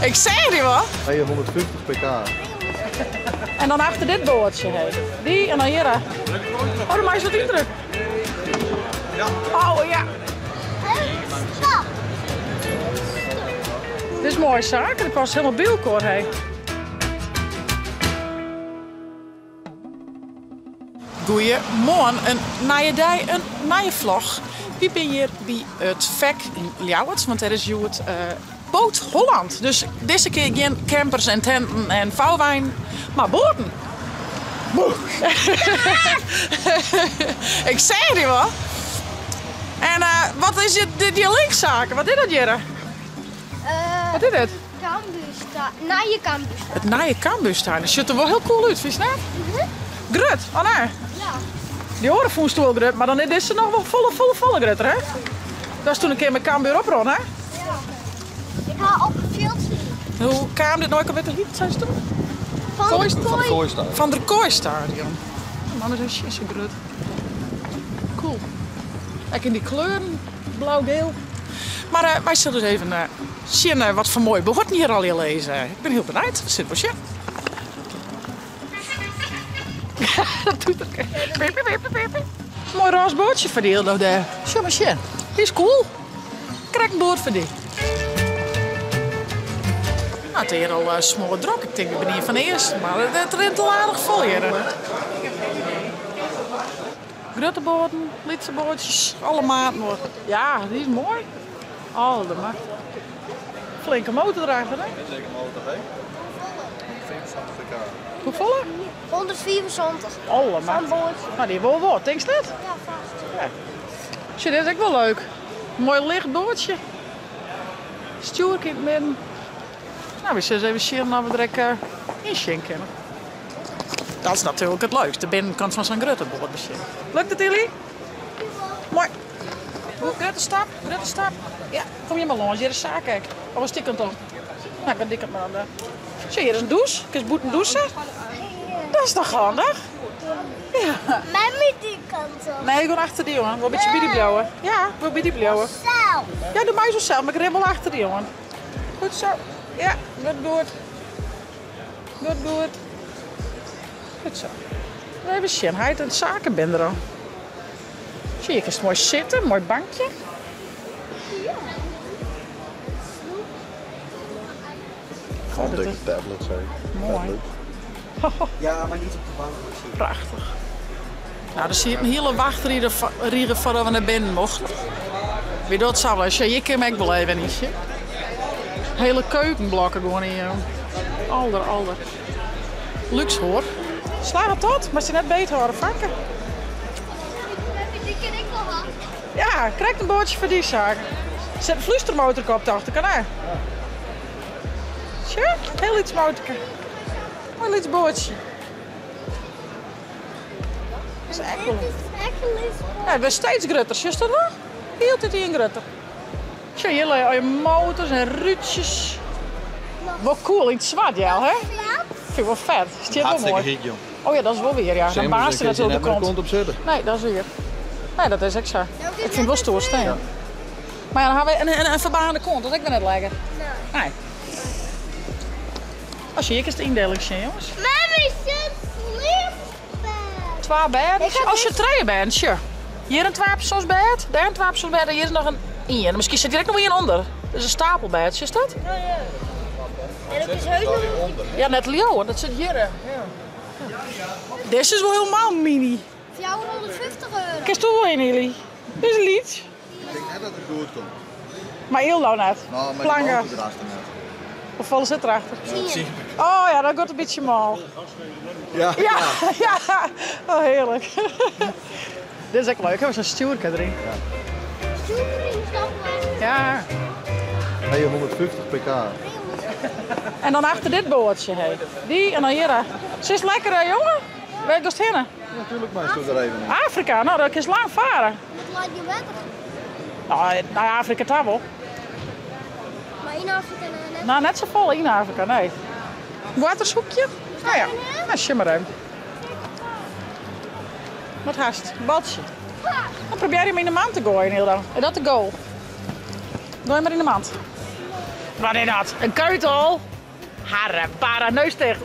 Ik seach dy wol. Hey, 150 pk. En dan achter dit boatsje, hey. Dy en dan hjir. Oh, dan meist wat yndrukke. Oh ja. Stop. Dit is moaie saak, dat past helemaal by elkoar, hey. Goeiemoarn, in nije dei, in nije vlog. Wy binne hjir by it Fek yn Ljouwert, want dêr is hjoed Boot Holland. Dus dizze kear gjin campers en tenten en vouwweinen, mar boaten. Ik seach dy wol. En wat is dit hjir links, Sake? Wat is dat hjirre? Wat is dit? Nije Cambuurstadion. It nije Cambuurstadion. Sjocht der wol hiel cool út, fynst net? Grut, of net? Ja. Dy oare fûnst wol grut, mar dan is dizze noch wol folle, folle, folle grutter, hè? Do hast toen in kear mei Cambuur oprûn, hè? Ja. Ik ha op it fjild sitten. Hoe kaam dit no ek alwer te hiten, seist toen? Van der Kooi. Van der Kooistadion. Man, is hy sa grut. Cool. Ek yn dy kleuren, blau-geel. Mar wy sille dus even sjen wat foar moaie boaten hjir allegear lizze. Ik bin hiel benijd. We sille wol sjen. Dat doet er. Moai rôze boatsje foar dy no dêr. Sjoch mar sjen. Dy is cool. Krekt in boat foar dy. No, it is hjir al smoardrok. Ik tink ik bin ien fan de earsten, mar it rint al aardich fol hjir. Grutte boaten, lytse boatsjes, alle maten wol. Ja, dy is moai. Alde macht. Flinke motor erachter, hè? Dikke motor, hè? 175 pk. Hoefolle? 175. Alle macht. No, dy wol wat, tinkst net? Ja, fêst. Ja. Sjoch, dit is ek wol leuk. Moai licht boatsje. Stjoerke yn it midden. No, we sille ris even sjen oft we der ek yn sjen kinne. Dat is natuerlik it leukst, de binnenkant fan sa'n grutte boat besjen. Lukt it, Illy? Moai. Goed, grutte stap, grutte stap. Ja, kom hjir mar lâns, hjir is saak ek. Of is dy kant op? No, ik dy kant mar op. Sjoch, hjir is in dûs. Kinst bûten dûse. Dat is toch handich? Ja. Memmie dy kant op. Nee, ik gean achter dy oan. Ik wol in bytsje by dy bliuwe. Ja, ik wol by dy bliuwe. Sels. Ja, doe mei se sels, mar ik rin wol achter dy oan. Goed zo. Ja, goed, goed. Goed, goed. Goed zo. Even sjen, heit en Sake binne der al. Sjoch, hjir kinst moai sitte, moai bankje. Gewoon een dikke tablet, zeg. Moai. Ja, mar niet op de bank. Prachtich. Nou, der siet in hiele wachtrige foardat we nei binnen mochten. Wie dat sa wel. Sjoch, hjir kin ik ek wol even yn sjen. Hele keukenblokken gewoan yn, jong. Alder, alder. Luxe hoor. Slagget dat? Moatst dy net beet hâlde, fanke. Dy kin ik wol ha. Ja, krekt in boatsje foar dy saak. Sit in flústermotorke op de achterkant, hè? Sjoch, hiel lyts motorke. Moai lyts boatsje. Dat is ek wol. Dit is ek in lyts boatsje. Ja, it wurdt steeds grutter, sjochst dat noch? Hieltyd ien grutter. Sjoch, hjir lizze allegear motors en rútsjes. Wol cool yn it swart, Jel, hè? Fyn ik wol fet. Stiet wol moai. Hartstikke hyt, jong. Oh ja, dat is wol wier, ja. Dan baarst er natuerlik de kont. kont op sitte. Nee, dat is wier. Nee, dat is ek sa. Ik fyn it wol stoer stean. Mar ja, dan ha we in ferbaarnde kont, dat is ek wer net lekker. Nee. Oh, sjoch, hjir kinst de yndieling sjen, jonges. Memmie sit sliepbêd. Twa bêden. Oh, sjoch, trije bêden, sjoch. Hjir in twapersoansbêd, dêr in twapersoansbêd en hjir is noch in ien. Miskien sit hjir ek noch ien ûnder. Dat is in stapelbêd, sjochst dat? Oh ja. En dat is heus noch Ja, net leauwen, dat sit hjir. Ja. Dizze is wol hielemaal mini. 450 euro. Kinst do wol yn, Ely? Dit is lyts. Ik tink net dat it goed komt. Mar hielendal net. No, mei Planke. de motor erachter net. Hoefolle sit erachter? Tsien. Oh ja, dat giet in bytsje mâl. Ja. Ja, ja. Oh, hearlik. Dit is ek leuk, hè, sa'n stjoerke deryn. Stjoerke deryn is dan leuk. Ja. Hey, 150 pk. En dan achter dit boatsje, hé. Dy en dan hjir. Sitst lekker, hè, jonge? Wêr giest hinne? Natuerlik meist do der even yn. Afrika, no, dat kinst lang fare. Dat leit gjin wetter. No, nei Afrika ta wol. Mar yn Afrika net? No, net safolle yn Afrika, nee. Boartershoekje? No ja, no sjen mar even. Wat hast? Baltsje. Dan probearje him yn de man te goaien, Hilda. Is dat de goal? Gooi maar in de mand. Wat is dat? Een keutel? Harre, para, neus ticht.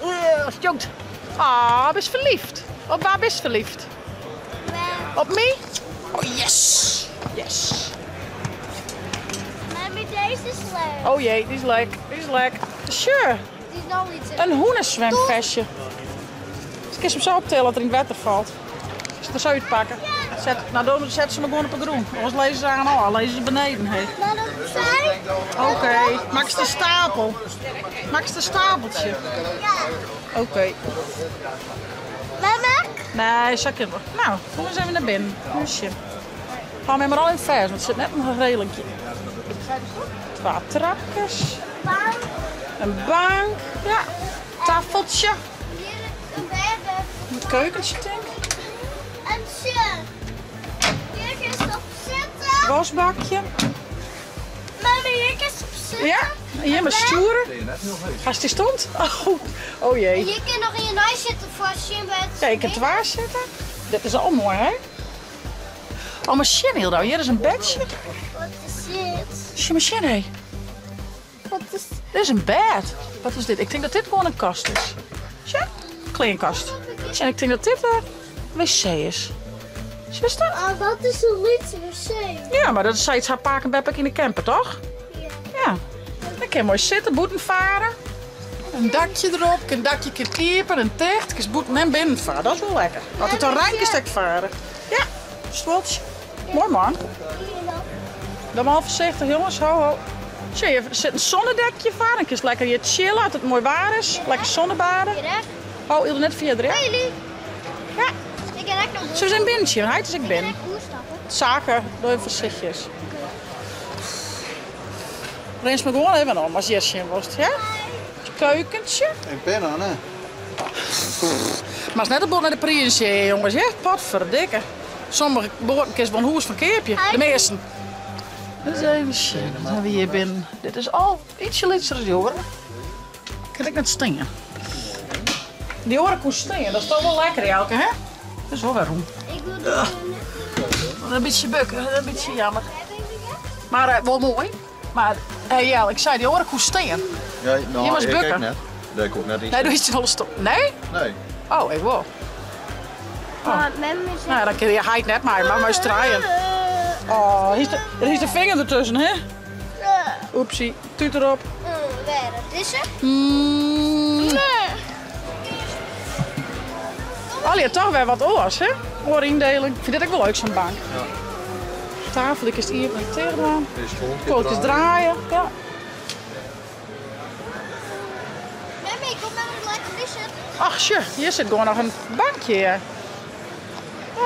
Stjonkt. Ah, bist verliefd. Op wa bist verliefd? Op my? Oh yes! Yes! Mami, deze is leuk. Oh jee, die is leuk. Die is leuk. Sure. Die is nog iets. Een hoenenswemvestje. Dus ik kan hem zo optillen dat er in het water valt. Als ze er zo uitpakken. Zet, nou, dan zetten ze me gewoon op de groen. Anders lezen ze aan al, lezen ze beneden. Hey. Maar dat zijn. Oké, maak ze de stapel. Maak ze de stapeltje. Ja. Oké. Mama? Nee, zo kunnen we. Nou, kom eens even naar binnen. Huisje. Ga maar al in vers, want er zit net nog een relingje. Twee trapjes. Bank. Een bank. Ja. Tafeltje. Hier een bed. Een keukentje, denk ik. En tje. Hier kun je op zitten. Wasbakje. Mama, hier kun je op zitten. Ja, en hier mijn stoeren. Ben je net heel heet. Als die stond? Oh, oh jee. Hier kun je nog in je huis zitten voor als je in bed. Kijk, ik heb het waar zitten. Dit is al mooi, hè? Oh, maar shit, Hildo. Hier is een bedje. Wat is dit? Shit, maar hé. Wat is Dit is een bed. Wat is dit? Ik denk dat dit gewoon een kast is. Tja, kledingkast. En ik denk dat dit de wc is. Zie je dat? Ah, dat is een luxe wc. Ja, maar dat is iets haar paak en beppek in de camper, toch? Ja. Ja. Dan kun je mooi zitten, boeten varen. Een dakje erop, een dakje kan kiepen, een ticht. Kun je boeten en binnen varen, dat is wel lekker. Als het dan rijk is, dat ik varen. Ja, stoeltje. Mooi man. Hier nog. Dan maar voorzichtig jongens, ho ho. Zie je, er zit een zonnedekje van. Dan kun je lekker hier chillen als het mooi waar is. Lekker zonnebaden. Hier, hè? Oh, Ilde net via de Hey, jullie. Ja, Ik kan echt nog ze zijn binnentje, hij is ik Ik ben. kan echt oerstappen. Zaken, doe even voorzichtig. Rens me gewoon even om als je zin was, ja? Keukentje. En pen aan, hè? Maar het is net een boot naar de prins, jongens, hè? Potverdikke. Sommige boten kun je wel een hoes van keerpje. De meesten. Dus even zien, dan zijn we hier binnen. Dit is al ietsje litser dan die oren. Kan ik net stingen? Die oren koen stingen, dat is toch wel lekker, Jelke, hè? Dat is wel weer roem. Ik wil de net. Een beetje bukken, een beetje jammer. Maar wel mooi. Maar hey, Jel, ik zei die oren koen stingen. Ja, nou, Je was ik bukken. kijk net. Daar komt net iets. Nee, doe iets wel stop. Nee? Nee. Oh, ik wel. Maar mem is Nou ja, dan kun je heid net maar, maar maar eens draaien. Oh, hier is de, er is de vinger ertussen, hè? Oepsie, tuut erop. Waar, dat is het? Mm. Allee, toch weer wat oors, hè? Oorindeling. Ik vind dit ook wel leuk, zo'n bank. Ja. Tafel, ik is hier met tegen. Is gewoon Kooltjes draaien. Ja. Mem, ik kom met een lekker zitten. Ach, tje, hier zit gewoon nog een bankje. hè.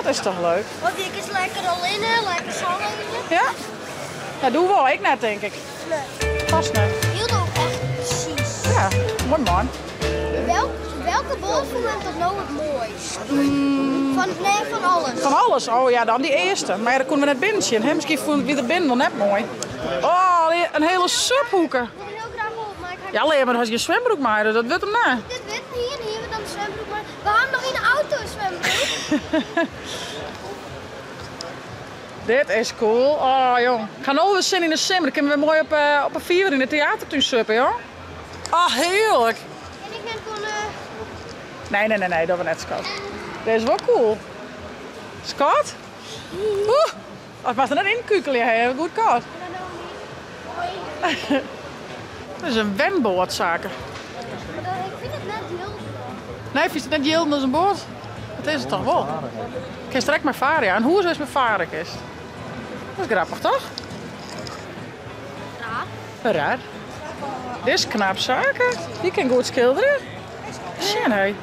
Dat is toch leuk? Want ik is lekker al in, hè? Lekker zon in. Ja? Ja, doe wel. Ik net, denk ik. Nee. Vast net. Hield ook echt precies. Ja, mooi man. Welke bol vond ik tot nou het mooist? Van, nee, van alles. Van alles? Oh ja, dan die eerste. Maar ja, daar konden we net binnen zien. Hè? Misschien vonden we er binnen nog net mooi. Oh, een hele subhoeken. Ik wil er heel graag op, maar ik ga Ja, alleen maar als je een zwembroek maakt, dat wordt hem na. Dit wit hier en hier dan de zwembroek, maar we hebben nog in de auto een zwembroek. Dit is cool. Oh jong. Ik ga nou weer zin in de sim. Dan kunnen we mooi op een vier in de theatertuin suppen, joh. Ah, heerlijk. En ik ben gewoon... Nee, nee, nee, nee, dat was net Scott. Dit is wel cool. Scott? Oeh, het mag er net in kukelen, hè. Goed koud. Ik Dat is een wenboordzaken. vind het net heel. Nee, vind je het net jilden als een boord? Dat is het toch wel? Ik kan direct maar varen, ja. En hoe is het met varen is? Dat is grappig, toch? Raar. Raar. Dit is knap zaken. Die kan goed schilderen. Shit, hé.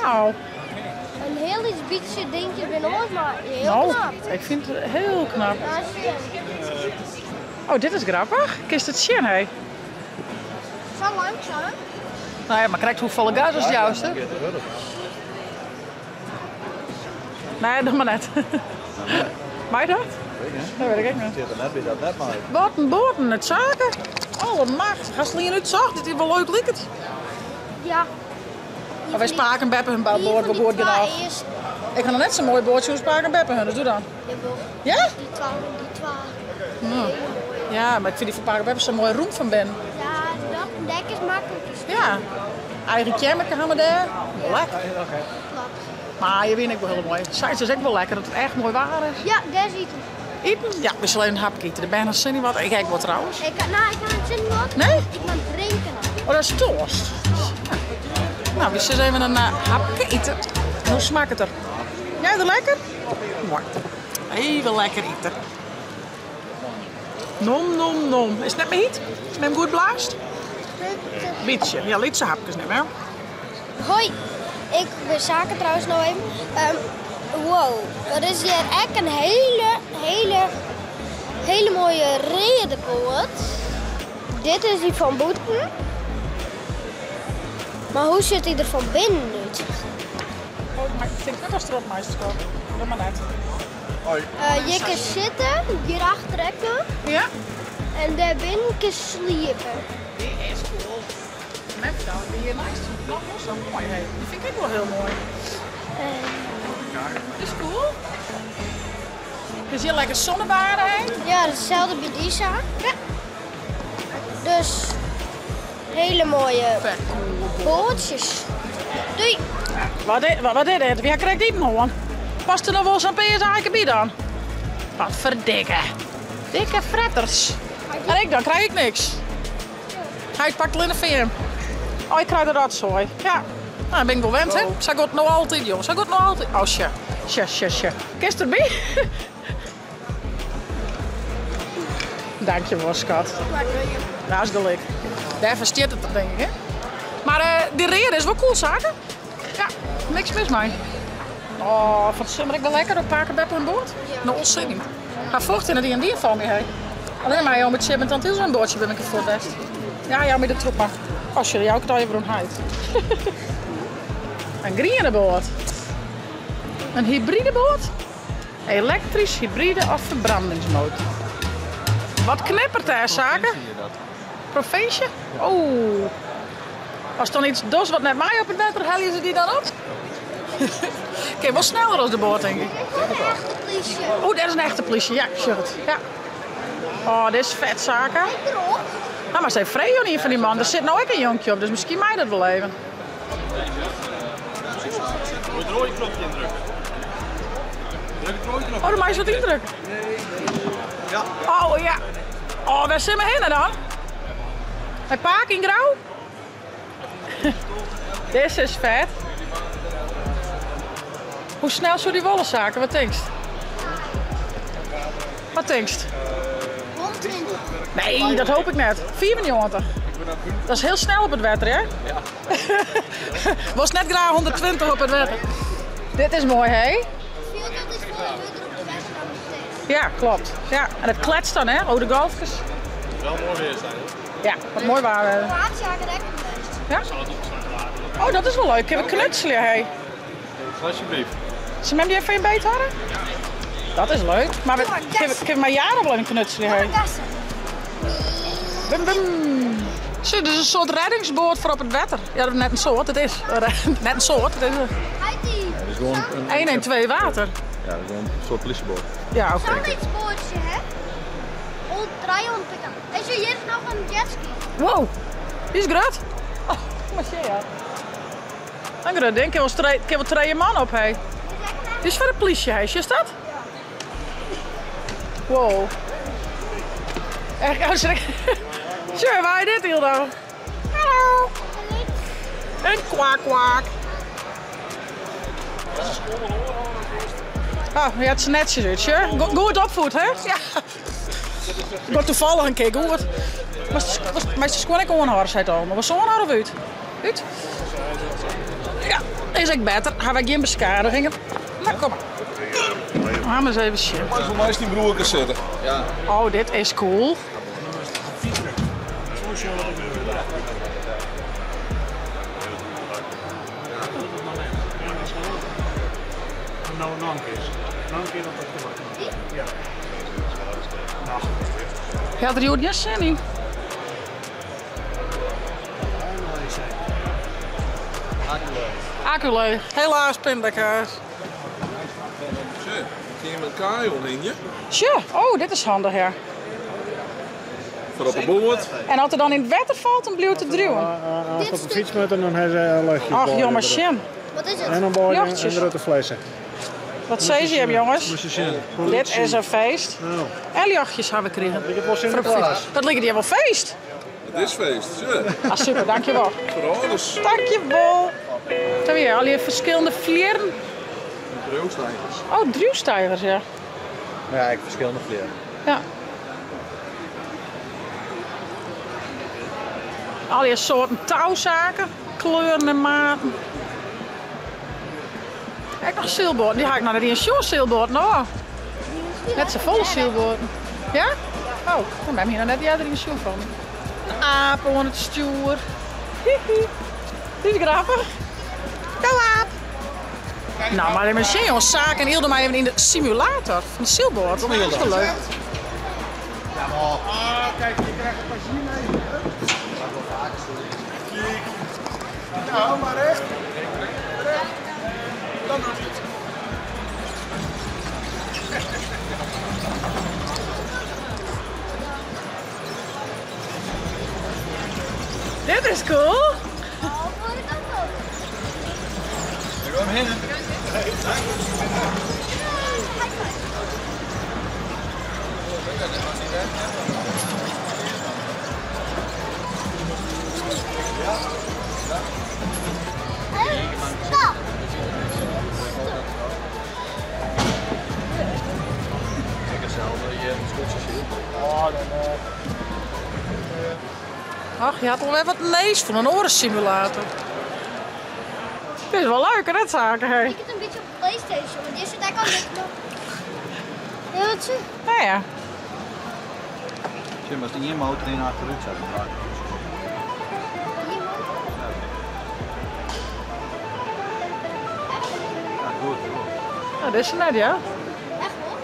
Wauw. Een heel iets beetje dingetje binnen ons, maar heel Nou, knap. ik vind het heel knap. Ja, shit. Oh, dit is grappig. Kist het shit, hé. Zo langzaam. Nou ja, maar krijgt hoeveel gas als het juiste? Nee, nog maar net. Mij dat? Dat weet ik ook niet. Zit er net bij dat net maar. Wat een boorden, het zaken. Alle macht. Ga ze uit zag, dit is wel leuk lieket. Ja. Of wij spaken beppen hun Hier boord, van die boord twee genoeg. eerst. Ik ga nog net zo'n mooi boordje hoe spaken beppen hun, dus doe dan. Jawel. Ja? Die twee, die twee. Nou. Hele mooie. Ja, mar ik fyn dy fan pake Beppe sa moai rûn fan binnen. Ja, dat dek is maklik. Ja, eigen kjemmerke ha we dêr. Lekker. Klopt. Mar je wiene ek wol hiel moai. Seis is ek wol lekker dat it echt moai waar is. Ja, dêr is iten. Iten? Ja, we sille even in hapke ite. De bern ha sin yn wat. Ik ek wol trouwens. Ik, nou, ik ha net sin yn wat. Nee? Ik moat drinken. Oh, dat is toarst. Ja. Nou, we sille even in hapke ite. En hoe smakket er? Jij er lekker? Moai. Even lekker ite. Nom, nom, nom. Is it net mear hyt? Is mem goed blaasd? Bytsje. Ja, lytse hapkes nimme, hè? Hoi, ik bin Sake trouwens no even. Um, wow, der is hjir ek in hele, hele, hele moaie reade boat. Dit is dy fan bûten. Mar hoe sjocht dy der fan binnen út? Oh, ik tink net datst derop meist, Scott. Dat mar net. Uh, je kinne sitte, hierachter ek noch. Ja. En dêr binnen kinst sliepe. Dy is cool. Mem fertelde dy hjirneist fûn ik noch wol sa moai. Hey. Dy fyn ik ek wol hiel moai. Is cool. Is hjir lekker zonnebaden, hè? Ja, itselde by dy sa. Ja. Dus hele moaie boatsjes. Doei! Wat, wat is dit? Wy ha krekt iten hân. Past der noch wol sa'n pears aaike by dan? Wat ferdikke. Dikke fretters. En ik dan? Krij ik niks? Heit pakt allinne foar jim. Oh, ik krij de rotsoai. Ja. Nou, dan bin ik wol wend, hè? Sa giet it no altyd, jong. Sa giet it no altyd. Oh, sje. Sje, sje, sje. Kinst derby? Dankjewol, skat. Dat is gelyk. Dêr ferstiet it denk ik, hè? Mar uh, dy reade is wol cool, Sake. Ja, niks mis mei. Oh, fan 't simmer ek wol lekker op pake Beppe oan board. No, al sin yn. Ha focht yn it ien dien fan my, hè. Allinne mei jou met Tjib en tante Ilse oan boardsje bin ik fuort west. Ja, jou my de troep mar. Oh, sjoch, jou ik it allegear wer oan heit. In griene boat. In hybride boat? Elektrysk, hybride of ferbrandingsmotor. Wat knippert dêr, Sake? Provinsje? Oh. Ast dan iets dochst wat net mei op it wetter, helje se dy dan op? Kin wol sneller as de boat, tink ik. Oeh, dêr is in echte plysje. Ja, ik sjoch it. Ja. Oh, dit is fet, Sake. Nou, mar even freegje oan ien fan dy mannen. Der sit no ek in jonkje op, dus miskien mei dat wol even. Moet het rode knopje indrukken. Druk het rode knopje. Oh, dan meist wat yndrukke. Ja. Oh ja. Oh, wêr sille we hinne dan? Nei pake yn Grou? Dizze is fet. Hoe snel soe dy wolle, Sake? Wat tinkst? Wat tinkst? 120. Nee, dat hoop ik net. 95. Dat is hiel snel op it wetter, hè? Ja. Wolst net graach 120 op it wetter. Dit is moai, hè? Fielt altyd folle hurder op de wetter dan op de see. Ja, klopt. Ja, en it kletst dan, hè? Oh, de golfkes. Wel moai weer zijn. Ja, wat moai waar. Kroatië ha ik ek west. Ja? Oh, dat is wol leuk. Kinne we knutselje, hè? Alsjeblieft. Sil mem dy even foar jim beet hâlde? Dat is leuk. Mar we, kinne we mei Jara wol even knutselje, hè? Bum, bum. Sjoch, dit is in soart reddingsboat foar op it wetter. Ja, net in soart, it is. Net in soart, it is. Ja, is gewoan in 112 water. Ja, dat is gewoan in soart polysjeboat. Ja, oké. Zo'n boatsje, hè? 300 pk. En sjoch, hjir is noch in jetski. Wow, dy is grut. Oh, mar sjen ja. In grut ding, kin wol kin wol trije man op, hé. Dit is foar de plysje, hé. Sjochst dat? Wow. Echt, oh, schrik. Sjoch, waar dit hielendal? Hallo. Een kwak kwak. Oh, je hat se netsjes út, sjoch. Goed opfoed, hè? Ja. Got toevallig in kear goed. Meist de skuon ek oanhâlde, sei it al. Mar wolst oanhâlde of út? Út? Ja, is ek better. Ha wy gjin beskadigingen. Nou, kom mar. Laat maar eens even sjen. Voor mij is die broerke zitten. Ja. Oh, dit is cool. Hat der hjoed gjin sin yn? Akku leech. Helaas, pindakaas. Sjoch, kin je met kaai oanhingje? Sjoch, oh, dit is handich, ja. Foar op 'e boat. En as er dan yn it wetter falt, dan bliuwt er driuwen. As op de fyts moat, dan ha se ljochtjes. Ach jonge sjen. Wat is it? En dan beide in grutte flesse. Wat sizze jim jonges? Dit is in feest. En ljochtjes ha we krigen. Liket wol Sinteklaas. Dat liket hjir wol feest. It is feest, sjoch. Ah, super, dankjewol. Foar alles. Dankjewol. Sa wie allegear ferskillende flierren. Driuwsteigers. Oh, driuwsteigers, ja. Ja, ek ferskillende flierren. Ja. Allegear soarten tousaken, kleuren en maten. Ek noch sylboaten, dy ha ik noch net iens sjoen, sylboaten. Oh. Net safolle sylboaten. Ja? Oh, dan ha ik noch net earder ien sjoen fan. In aap oan it stjoer. Hihi. Dit is grappich. Go aap! Nou, mar even sjen jongens, Saak en Ylde mei even yn de simulator fan de sylboat. Dat is wel leuk. Ah, kijk, je krijgt het pas hier mee. Nou, maar recht. Recht. Dan doet hij het. Dit is cool. Ik wil hem hinne. Stop! Ik hetzelfde hier in het skûtsjesyl. Ach, je had alweer wat lees van een oare simulator. Het is wel leuk hè, dat zaken. Hè? Ik het een beetje op PlayStation, maar die zit eigenlijk al net nog. Ja, wat zie Nou ja. Zie, maar als ien motor yn achterút set, dan draait it. Ja, goed. Nou, dit is net, ja. Echt hoor.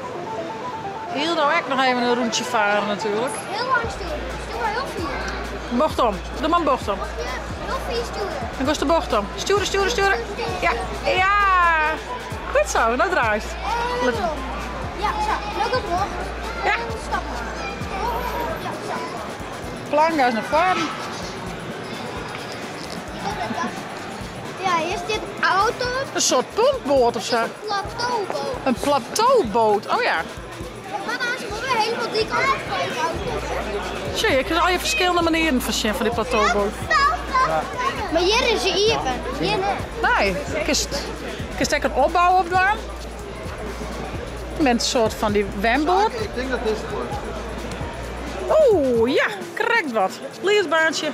Heel nou ek nog even een rondje varen natuurlijk. Heel lang sturen. Stuur maar heel vier. Bocht om. Doe maar een bocht om. Ja, heel vier sturen. Dan kost de bocht om. Sturen, sturen, sturen. Ja, ja. Goed zo, nou draait. En om. Ja, zo. Nou komt bocht. Ja. En stap maar. Ja, zo. Plank is naar voren. Ja, hier is dit auto. Een soort pontboot of zo. Een plateauboot. Een plateauboot, oh ja. Maar daar is wel weer helemaal die kant op van de auto. Zie je, ik kan al je verschillende manieren van zien van die plateauboot. Maar hier is ze even. Hier net. Nee, kist ek een opbouw op doen. Met een soort van die wemboot. Ik denk dat dit het leukste is. Oeh, ja, correct wat. Leersbaantje.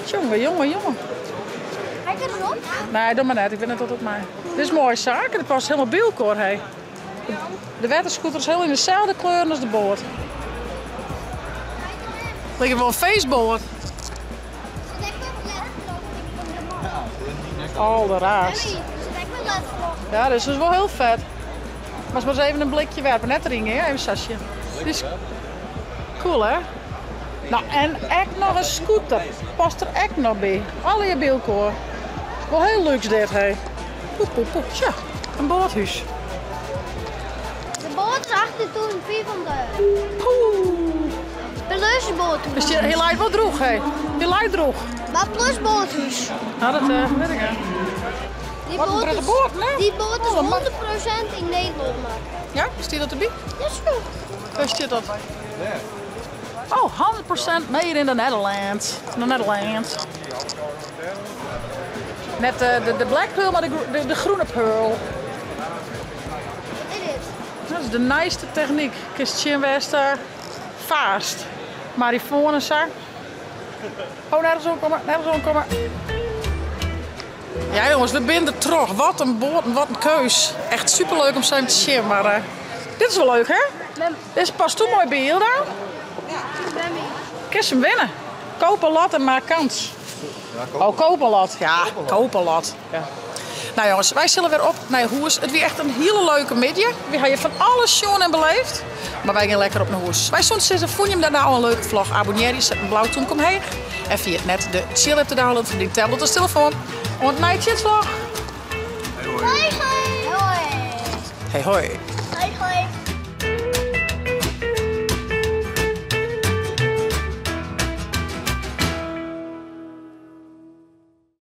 Jongen, jongen, jongen. Ga ik erop? Nee, doe maar net. Ik ben net altijd mij. Dit is mooie zaak. Het past helemaal bij elkaar, hé. De waterscooter is heel in dezelfde kleur als de boot. Lijkt wel een feestboot. Al de raast. Ja, dit is dus wel heel vet. Maar eens even een blikje werpen. Net erin, hè? Even sasje. Dit is cool, hè? Nou, en echt nog een scooter. Past er echt nog bij. Alle je bij elkaar. Wel heel luxe dit, hè? Poep, poep, poep. Tja, een boothuis. De boot is achter toen vier van de. Poeh. Plusboothuis. Dus die heel lijkt wel droeg, hè? Die lijkt droeg. Maar plusboothuis. Nou, dat weet ik, hè. Die Wat een boot drukke is, boot, hè? die boot is Oh, wat mak- 100% in Nederland maken. Ja, is die dat erbij? Ja, zo. Waar zit dat? Oh, 100% made in the Netherlands. In the Netherlands. Net de black pearl, maar de groene pearl. Wat is dit? Dat is de nijste techniek. Christian Wester. Fast. Marifoon en zo. Oh, nergens omkomen, nergens omkomen. Ja jongens, we zijn er terug. Wat een boot en wat een keus. Echt superleuk om zo te zien, maar dit is wel leuk, hè? Dit is pas toe mooi bij Hilda. Kun je hem winnen. Koop een lot en maak kans. Oh, koop een lot. Ja, koop een lot. Ja. Nou jongens, wij zullen weer op naar Hoers. Het was echt een hele leuke middag. We hebben van alles zien en beleefd. Maar wij gaan lekker op naar Hoers. Wij soms zeggen, vond je hem daarna al een leuke vlog? Abonneer je, zet een blauw toenk omheen. En via het net de chill app te downloaden van die tablet als telefoon. Want naar je vlog. Hoi. Hoi. Hey hoi.